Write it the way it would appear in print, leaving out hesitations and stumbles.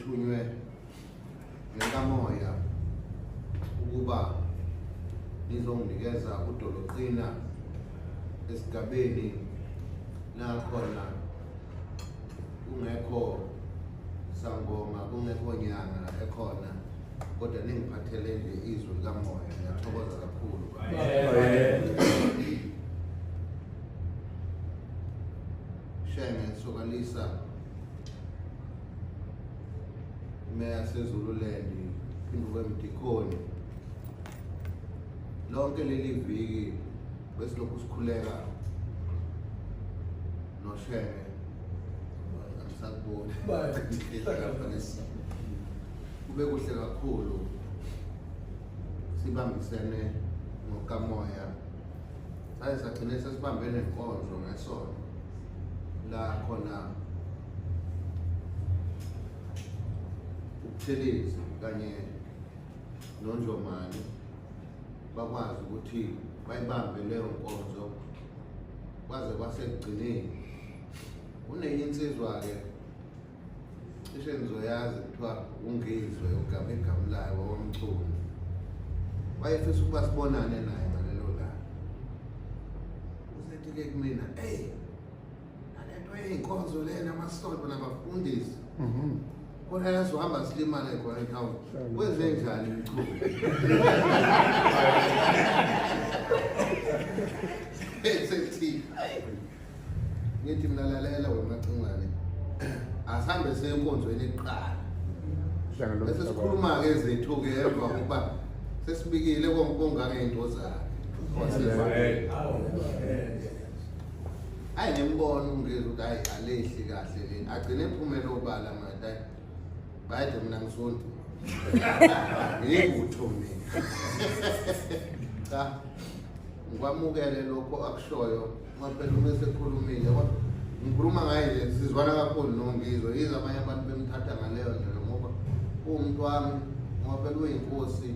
Nithunywe ngekamoya ukuba nizonginikeza udoloqina esigabeni nakhona kungekho sangoma, kungekho nyanga ekhona, kodwa ningiphathele nje izwi likamoya. Ngiyathokoza kakhulu. Shenge Sokalisa, Meya seZululand, phinde kwemdikhoni. Lonke leli viki besilokhu sikhuleka noShenge, angisakuboni. Kube kuhle kakhulu, sibambisene ngokamoya, saye sagcine sesibambe nenkonzo ngesonto la khona uButhelezi kanye noNjomane bakwazi ukuthi bayibambe leyo nkonzo kwaze kwasekugcineni. Kunenye insizwa-ke cishe nizoyazi, kuthiwa uNgizwe, ugama igama layo wakwamchunu, wayefisa ukuba sibonane naye ngalelo langa. Usethi-ke kumina, eyi, nalento yey'nkonzo lena, amasonto nabafundisi, khona yazohamba silimale khona ekhaya, kwenze njani Mchunu? Sethi ngithi mina, lalela wemacingwane, asihambe siye enkonzweni kuqala, bese sikhuluma-ke ezethu-ke emva kokuba sesibikile konke okungangey'nto zakhe. Hayi, ngimbono ungizwe ukuthi hayi, alehli kahle leni, agcine ephumele obala manje, hayi bayede, mina ngisonti, ngiyibutho mina. Cha, ngikwamukele lokho akushoyo ngoba phela uma esekhulumile, kodwa ngikhuluma ngaye nje, sizwana kakhulu noNgizwe. Yize abanye abantu bemthatha ngaleyo ndlela ngoba uwumuntu wami, ngoba phela uyinkosi.